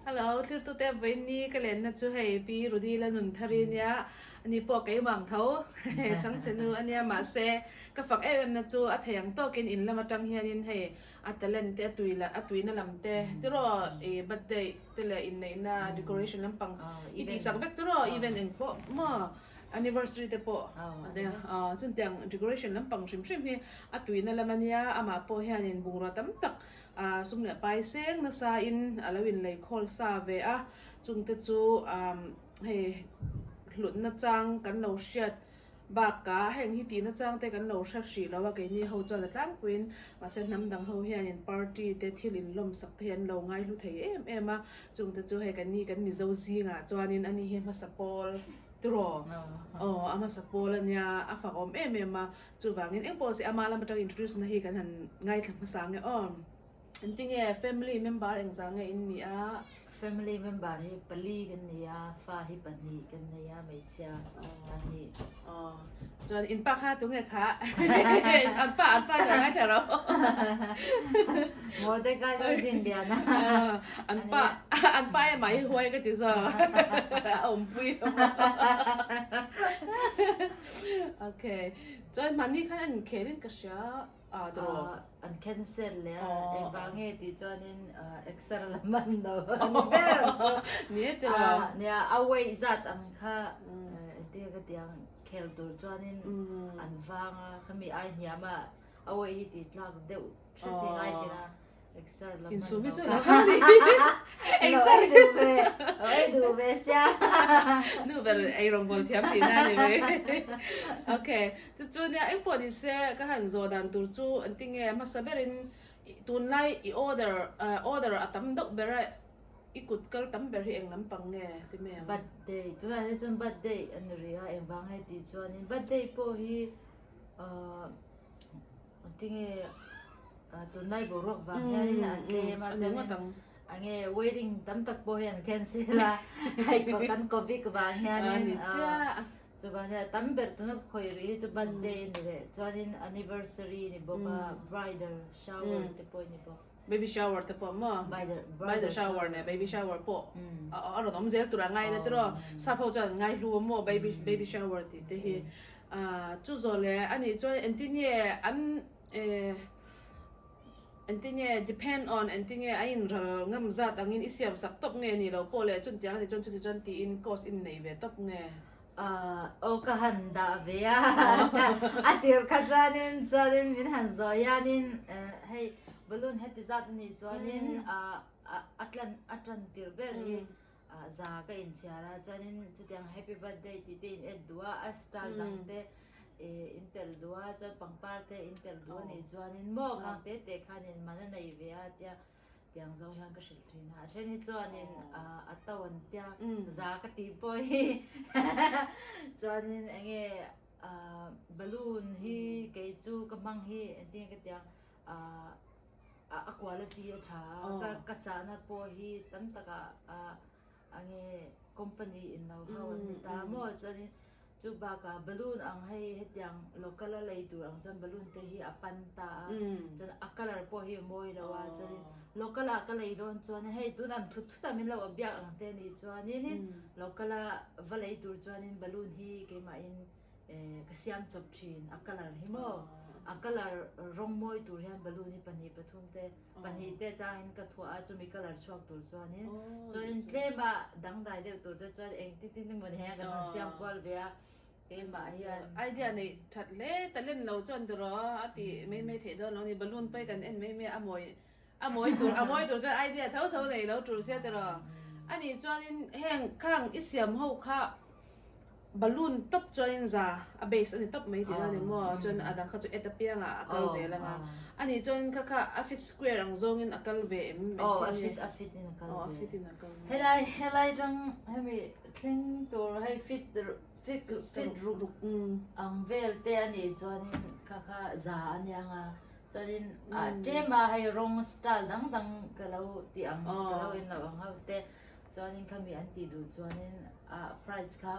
Hello, thlirtute vawiin ka lenna chu hei Pi Rudy la nun thar i nia, ani pawh keimah ang tho changchhe nu a nia mahse ka fak em em na chu a thei ang tawkin in lam atang hianin hei a talent te a tui la a tuina lam te tiraw i birthday te leh inneihna decoration lampang i tihsak vek tiraw event eng pawh maw anniversary te pawh a chutiang decoration lampang hrim hrim hi a tuina lam a nia amah pawh hianin bungrua tam tak ah sum leh pai seng nasa in a lo inlei khawl sa ve a chungte chu ah hei hlutna chang kan lo hriat Bakah heng hi tihna chang te kan lo hre hrih lo a, keini ho chuan a tlangpuiin mahse hnam dang ho hianin party te thil inlawm sak te hi an lo ngaihlu thei em em a, chungte chu hei kan ni kan Mizo zingah chuanin ani hi hmasa pawl tiraw aw a hmasa pawl ania a fak awm em em a, chuvangin engpawh se ama lam atang introduce na hi kan han ngaithla hmasa ang e aw. Engtinge family member engzah nge in nih a? Family member hi pali kan ni a, fa hi pahnih kan nei a, hmeichhia pahnih. Aw, chuan in pa kha tunge kha? An pa, an pa ni ngai thei ro. Mordecai chu din lian a. An pa, an pa e mah hi huai ka ti zawk. A awmpui. Okay, chuan hmanni khan an inkhel in ka hria. An cancel leh a, engvang nge tih chuanin exer lam an lo a ni ber chu. Nia, a weight zat ang kha engtin nge ka tih ang, khel tur chuanin an vang a, khami ai hniam a, a weight hi tih tlak deuh hret hi ngai thin a. Exer lam Insum hi chu lo har ni. Exer hi chu. Ei duh ve sia. Nu ber ei rawngbawl thiam tih na ni mai. Okay. Chu chu nia eng pawh ni se ka han zawh dan tur chu engtin nge hmasa berin tunlai i order order a tam deuh ber a i kut kal tam ber hi eng lampang nge ti mai ang. Birthday tunah hian chuan birthday a ni rih a engvang nge tih chuanin birthday pawh hi Tinge tunlai boruak vang hianin a tlem a chuanin enge wedding tam tak pawh hi an cancel a hei kan covid vang hianin chuvang hian tam ber tuna khawi rih hi chu birthday a ni leh chuanin anniversary a ni bawk a bridal shower te pawh a ni bawk. Baby shower te pawh maw? Bridal shower leh baby shower pawh a rawn awm zel tur a ngai na tiraw sap ho chuan an ngai hlu a maw baby shower tih te hi. Chu zawh leh a nih chuan engtin nge an engtin nge depend on engtin nge a inral ngam zat angin i siam sak tawp nge nih loh pawh leh chutiang a nih chuan chuti chuan tiin cost in nei ve tawp nge. Aw ka han dah ve a, a tir kha chuanin chuanin min han zawh hianin hei balloon heti zat a nih chuanin a tlan a tan tir ber hi Za ka inchhiar a, chuanin chutiang happy birthday tih te in add duh a, a style dang te in telh duh a, chuan pangpar te in telh duh a nih chuanin maw khang te te khanin man a nei ve a tia tiang zawng hian ka hrilh thin a, a then hi chuanin a to an tia za ka tih pawh hi chuanin enge balloon hi kei chu ka hmang hi engtin nge ka ti ang a quality a tha a ka chahna pawh hi tam takah enge company in lo ho an ni ta maw chuanin chu bakah balloon ang hei hetiang local a lei tur ang chuan balloon te hi a pan ta a chuan a colour pawh hi a mawi lo a chuanin local ah ka lei dawn chuan hei tun ang thut thut a min lo biak ang te anih chuanin local a va lei tur chuanin balloon hi keimahin ka siam chawp thin a colour hi maw a colour rawng mawi tur hian balloon hi pahnih pathum te pahnih te changin ka thuah a chumi colour chhuak tur chuanin chuanin tlem a dangdai deuh tur te chuan engtin tin emaw ni hian kan han siam kual ve a keimah hian idea neih that hle talent lo chuan tiraw a ti mai mai theih dawn lo ni balloon pawh hi kan en mai mai a mawi a mawi tur a mawi tur chuan idea tho tho nei lo tul sia tiraw anih chuanin heng khang i siam ho kha Balloon tawp chuanin za a base a ni tawp mai tihna a ni maw? Chuan a dang kha chu et apiangah a kal zel anga. A nih chuan kha kha a fit square ang zawngin a kal ve em? Aw a fit a fit in a kal ve. Aw a fit in a kal ve. Helai helai tang hemi thleng tur hei fit fit fit ruk ang vel te a nih chuanin kha kha za a nia nga chuanin a tlem a hei rawng style dang dang ka lo tih ang ka lo en loh ang ho te. Chuanin khami an tih duh chuanin a price kha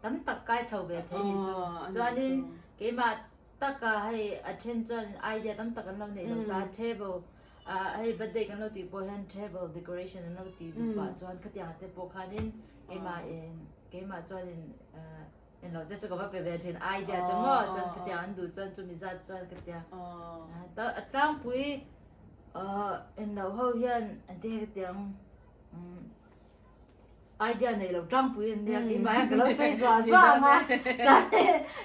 tam tak kai chho ve thei ni chu. Chuanin keimah taka hei a then chuan idea tam tak an lo neih lo ta table. Hei birthday kan lo tih pawh hian table decoration an lo tih duh pah chuan khatiang te pawh khanin keimah in keimah chuanin englo te chu ka va pe ve thin idea te maw chuan khatiang an duh chuan chumi zat chuan khatiang a tlangpui englo ho hian an ti hetiang Idea nei lo tlangpui an nia keimah hian ka lo sawi zuah zuah ang a chuan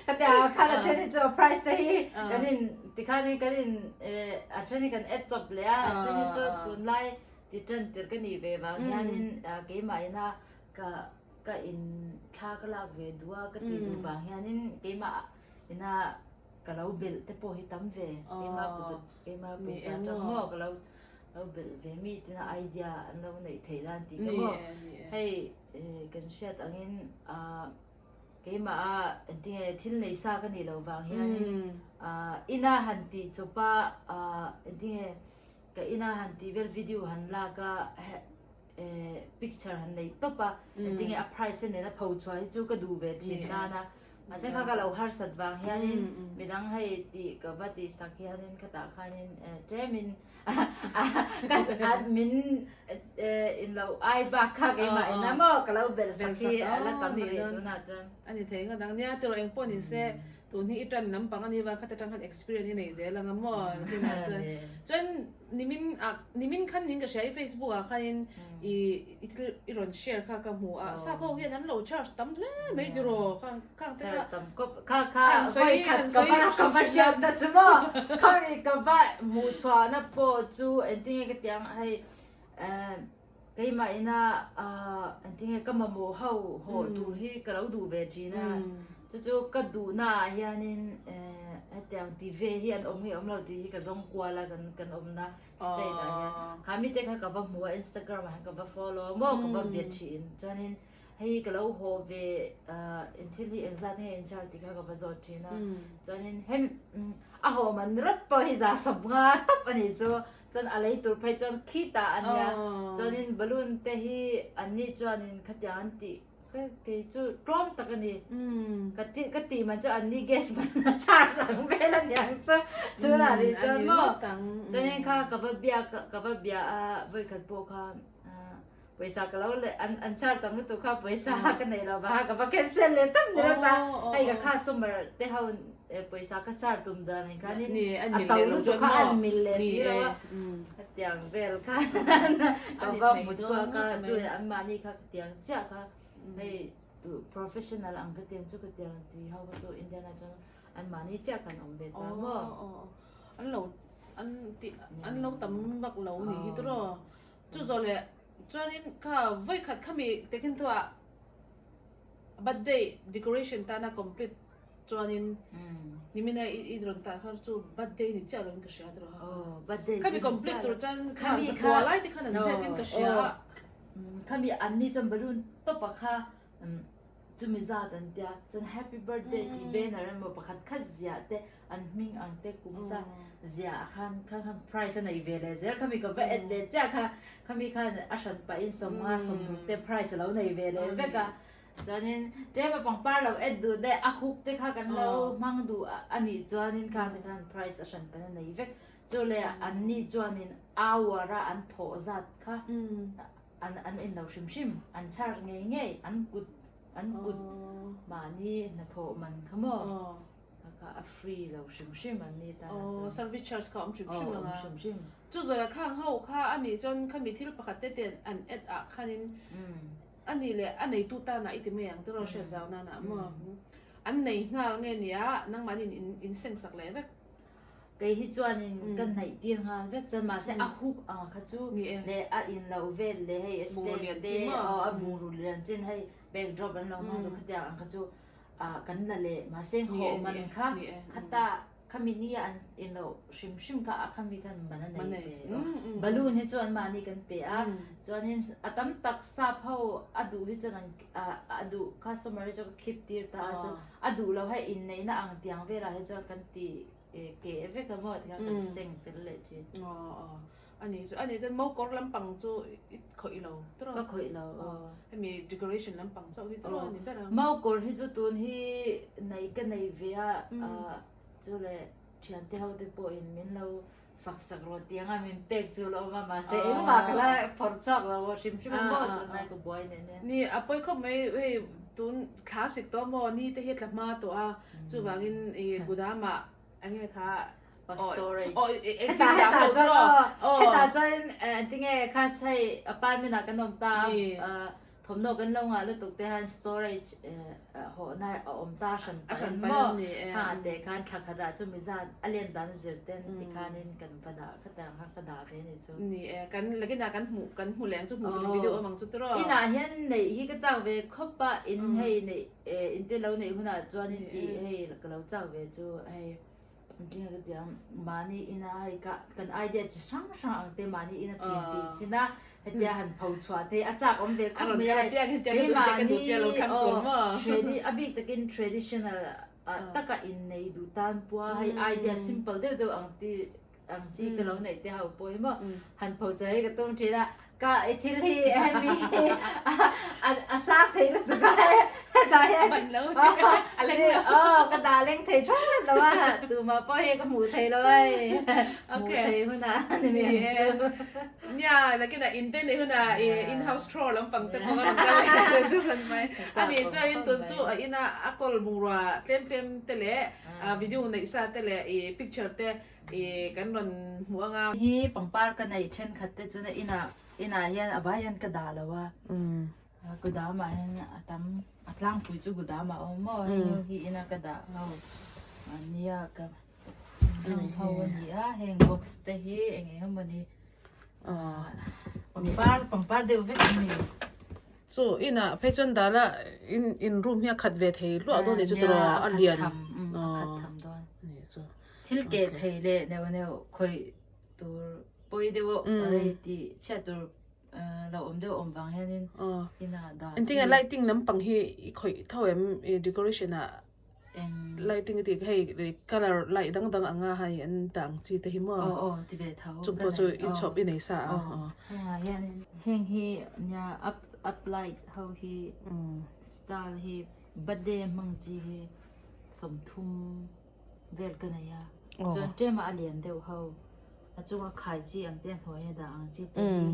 khatiang khan a then hi chu a price te hi kan in tikhan in kan in a then hi kan add chawp leh a a then hi chu tunlai ti tan tir ka nih ve vang hianin keimah ina ka ka in thla ka lak ve duh a ka tih duh vang hianin keimah ina ka lo belh te pawh hi tam ve keimah kut keimah pawisa atang maw ka lo Lo belh ve mi tina idea an lo neih theih nan tih ka maw. Hei kan hriat angin keimah a engtinge thil nei sa ka nih loh vang hianin ina han tih chawp a engtinge ka ina han tih vel video han lak a picture han nei tawp a engtinge a price te nena pho chhuah hi chu ka duh ve thin nan a Mahse kha ka lo harsat vang hianin midang hei tih ka va tih sak hianin khatah khanin tlemin ka min in lo ai bak kha keimah in a maw ka lo belh sak hi a la tam rih tunah chuan. A ni thei ngawt ang. Nia tiraw eng pawh ni se tun hi i tan lampang a nih vang khata tang khan experience i nei zel ang a maw kinah chuan. Chuan nimin ah nimin khan ning ka hria i Facebook ah khanin i I thil i rawn share kha ka hmu a, sap ho hian an lo charge tam hle mai tiraw kha khang te kha. Tam kawp kha kha vawi khat ka va ka va hriat na chu maw khami ka va hmuh chhuah na pawh chu engtinge ka ti ang hei keimah ina engtinge ka mamawh ho haw tur hi ka lo duh ve thin a chu chu ka duh na ah hianin hetiang ti ve hi an awm nge awm lo tih hi ka zawng kual a kan kan awm na. State ah hian ha mite kha ka va hmu a Instagram ah hian ka va follow a maw ka va bia thin chuanin hei ka lo haw ve in thil hi engzat nge in char tih kha ka va zawt thin a chuanin hemi a haw man rawt pawh hi za sawm nga tawp a nih chu chuan a lei tur phei chuan khitah a nia chuanin balloon te hi an ni chuanin khatiang an tih Ka kei chu tlawm tak a ni. Ka ti ka tih man chu an ni gas man a charge ang vel a niang chu tunah rih chuan maw. Chuanin kha ka va bia ka va bia a vawikhat pawh kha pawisa ka lo leh an an charge tam lutuk kha pawisa ka neih loh vang a ka va cancel leh tawp ni rawt a. Hei ka customer te ho pawisa ka charge tum dan in khanin a to lutuk kha an mil leh si lo a. Hetiang vel khan ka va hmu chhuak a chu anmahni kha Tiang chiah kha hei professional ang ka tiang chu ka tiang ti ho kha chu Indian ah chuan an mahni chiah khan awm ve ta maw. An lo an ti an lo tam vak lo ni hi tiraw. Chu zawh leh chuanin kha vawi khat khami tehkhin thuah birthday decoration tana complete chuanin nimina i rawn tah kha chu birthday ni chiah lovin ka hria tiraw. Khami complete tur chuan kha zakua lai te khan an ziakin ka hria. Khami an ni chuan balloon tawp a kha chumi zat an tia chuan happy birthday tih banner emaw pakhat khat ziah te an hming ang te kum sa ziah ah khan kha khan prize a nei ve leh zel khami ka va en leh chiah kha khami khan a hran pahin sawmnga sawmruk te prize a lo nei ve leh vek a chuanin tlema pangpar lo en duh leh a hook te kha kan lo hmang duh a nih chuanin khang te khan prize a hran pahin a nei vek. Chu leh an ni chuanin hour a an thawh zat kha an an en lo hrim hrim, an charge ngei ngei, an kut an kut mahni hnathawh man kha maw kha a free lo hrim hrim an ni tan a chuan. Service charge kha a awm hrim hrim ang a. Awm hrim hrim. Chu zawhna khang ho kha a nih chuan khami thil pakhat te te an add ah khanin a nih leh a neitu tanah i ti mai ang tiraw hriat zau nanah maw an nei nghal nge nia nangmahni in in sengsak leh vek. Kei hi chuanin ka hnaih tir nghal vek chuan mahse a huk ang kha chu leh a in loh vel leh hei stand te aw a bungrul lian chin hei backdrop an lo hmang duh khatiang ang kha chu ah kan la leh mahse hawh man kha khata khami nia an in loh hrim hrim kha a khami khan man a nei ve balloon hi chu an mahni kan pe a chuanin a tam tak sap ho a duh hi chuan an a duh customer hi chu ka khip tir ta a chuan a duh loh hei inneihna ang tiang velah hi chuan kan ti keh vek a maw tikhan kan seng fel leh thin. Aw a ni chu a ni chuan mo kawr lampang chu i khawih lo tiraw? Ka khawih lo aw. Hemi decoration lampang chauh hi tiraw a ni ber ang. Mo kawr hi chu tun hi nei ka nei ve a chu leh thiante ho te pawhin min lo. Fak sak rawh tih anga min pek chu la awm a, mahse engmah ka la phawrh chhuak lo hrim hrim a maw tunlai ka buai nen hian. Ni, a pawi khawp mai hei tun thla sik tawh maw ni te hi a tla hma tawh a, chuvangin i gudamah eng nge kha storage. Hetah hetah chuan aw hetah chuan tinge kha hei apartment ah kan awm ta a Thawmhnaw kan lo ngah lutuk te han storage hawhna a awm ta hran pahin maw hang ah te khan thla khat ah chumi zat a len dan a zir ten tikhanin kan va dah khatang kha ka dah ve a ni chu. Ni e, kan lakinah kan hmuh kan hmu leng chu hmuh tur video awm ang chu tiraw. Inah hian neih hi ka chak ve khawp a, in hei neih in te lo neih hunah chuan in tih hei ka lo chak ve chu hei. Engtinge ka ti ang, mahni ina hei ka kan idea chi hrang hrang ang te mahni ina tih tih chin a, hetia han pho chhuah thei a chak awm ve khawp mai a, keimahni aw tradi a bik takin traditional ah taka innei duh tan pawh a hei idea simple deuh deuh ang ti ang chi ka lo neih te ho pawh hi maw han pho chhuah hi ka tum thin a, ka i thil hi hemi hi a sang thei lutuk a hetah hian aw ka dah leng thei thlawt lo a tumah pawh hi ka hmuh thei lo a hei hmuh thei hunah ni mai ang chu. Nia nakinah in te neih hunah i in house tour lampang te pawh a rawn kal leh chu hran mai. Ani chuanin tun chu a ina a kawl bungrua tlem tlem te leh video neih sa te leh i picture te I kan rawn hmuh anga. Hi pangpar ka neih thenkhat te chuan inah inah hian a vai hian ka dah lo a, gudam ah hian a tam a tlangpui chu gudam ah a awm maw heng ho hi ina ka dah ho ania ka heng ho a ni a heng box te hi eng eng emaw ni pangpar pangpar deuh vek an ni. Chu inah phei chuan dah la in in room hi a khat ve thei hluah dawn a nih chu tiraw a lian a khat tham dawn nih chu. Thil keh thei leh neuh neuh khawih tur pawi deuh hei tih chhiat tur lo awm deuh awm vang hianin inah dah chi. Engtinge lighting lampang hi i khawih tho em i decoration ah lighting a tih hei colour light dang dang anga hei an dah ang chi te hi maw? Aw aw ti ve tho. Chung pawh chu i chhawp i nei sa a. Hengah hianin heng hi nia up up light ho hi style hi birthday hmang chi hi 30 vel ka nei a chuan tlem a lian deuh ho a chunga khai chi ang te a hnuai a dah ang chi te hi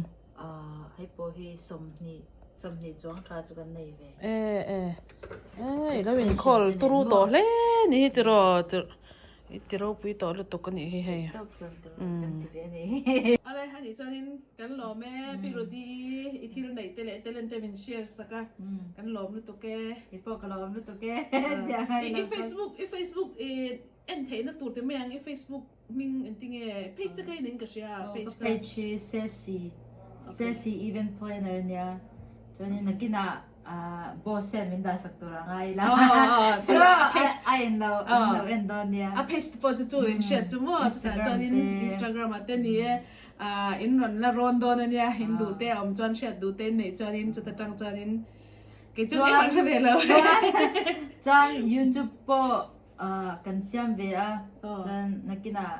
ahh hei pawh hi 20 20 chuang tha chu kan nei ve. E e e i lo inkhawlh turu tawh hle ni hi tiraw i ti ropui tawh lutuk a nih hi hei. Tawp chuan turu kan ti ve a ni. Awle a nih chuanin kan lawm e Pi Rudi i thil neih te leh talent te min share sak a kan lawm lutuk e. I pawh ka lawm lutuk e. I Facebook i Facebook i en theihna tur te mai ang i Facebook hming engtinge page te kha i nen ka hria a page kha. Page hi Sesi Sesi event planner ania chuanin nakinah boss hian min dah sak tur a ngai ila chu a en lo an lo en dawn nia. A page te pawh chu chu in hriat chu maw chutah chuanin Instagram ah te ni e in rawn la rawn dawn ania in duh te a awm chuan hriat duh te in neih chuanin chuta tang chuanin kei chu engmah hre ve lo. Chuan YouTube pawh kan siam ve a chuan nakinah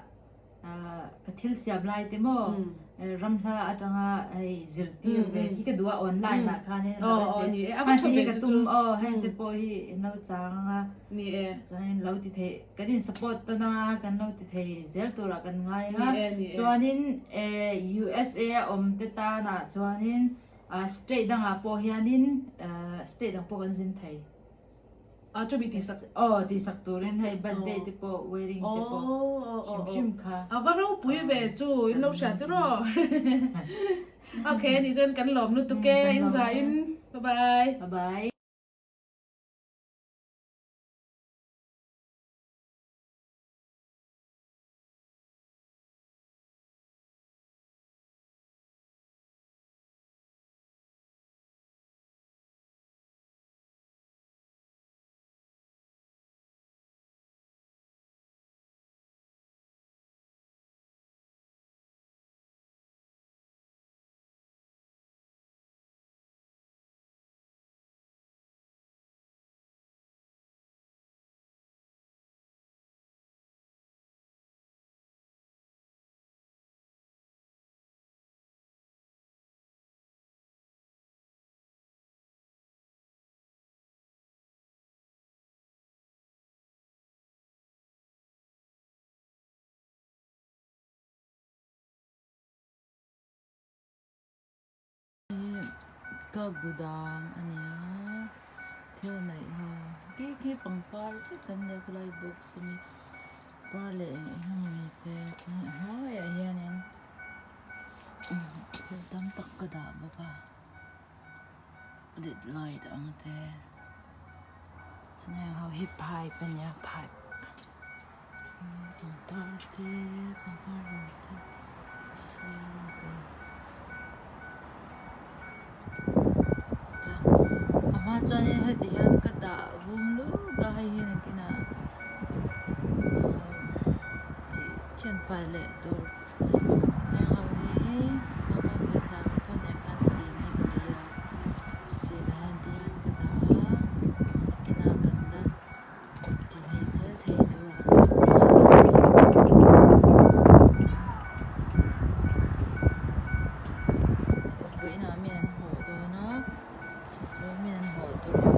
ka thil siam lai te maw ramhla atanga hei zirtir ve hi ka duh a online ah khanin a ti hi ka tum aw heng te pawh hi in lo chang anga chuanin lo ti thei kan in support tawn a kan lo ti thei zel turah kan ngai anga chuanin USA a awm te tanah chuanin state dangah pawh hianin state dang pawh kan zin thei. A chumi tih sak. Aw tih sak turin hei birthday te pawh wedding te pawh hrim hrim kha. A va ropui ve chu in lo hria tiraw. Okay anih chuan kan lawm lutuk e in za in bye bye. Bye bye. Ka gudam a ni a thil neih ho khi khi pangpar vek an nia khilai box ami par leh eng eng emaw ni te chuan a hnuaiah hianin thil tam tak ka dah bawk a led light ang te chuan heng ho hi pipe a nia pipe pangpar te pangpar dawr te flower a hma chuanin heti hian ka dah vum lut a hei hian engtinah tih thianfai leh tur heng ho hi papa pawisa ka thawn nen khan sin hi ka lei a sin ah hian ti hian ka dah a nakinah kan la ti hlei zel thei tur a vawiinah min an haw dawn a chu chu min an haw tur.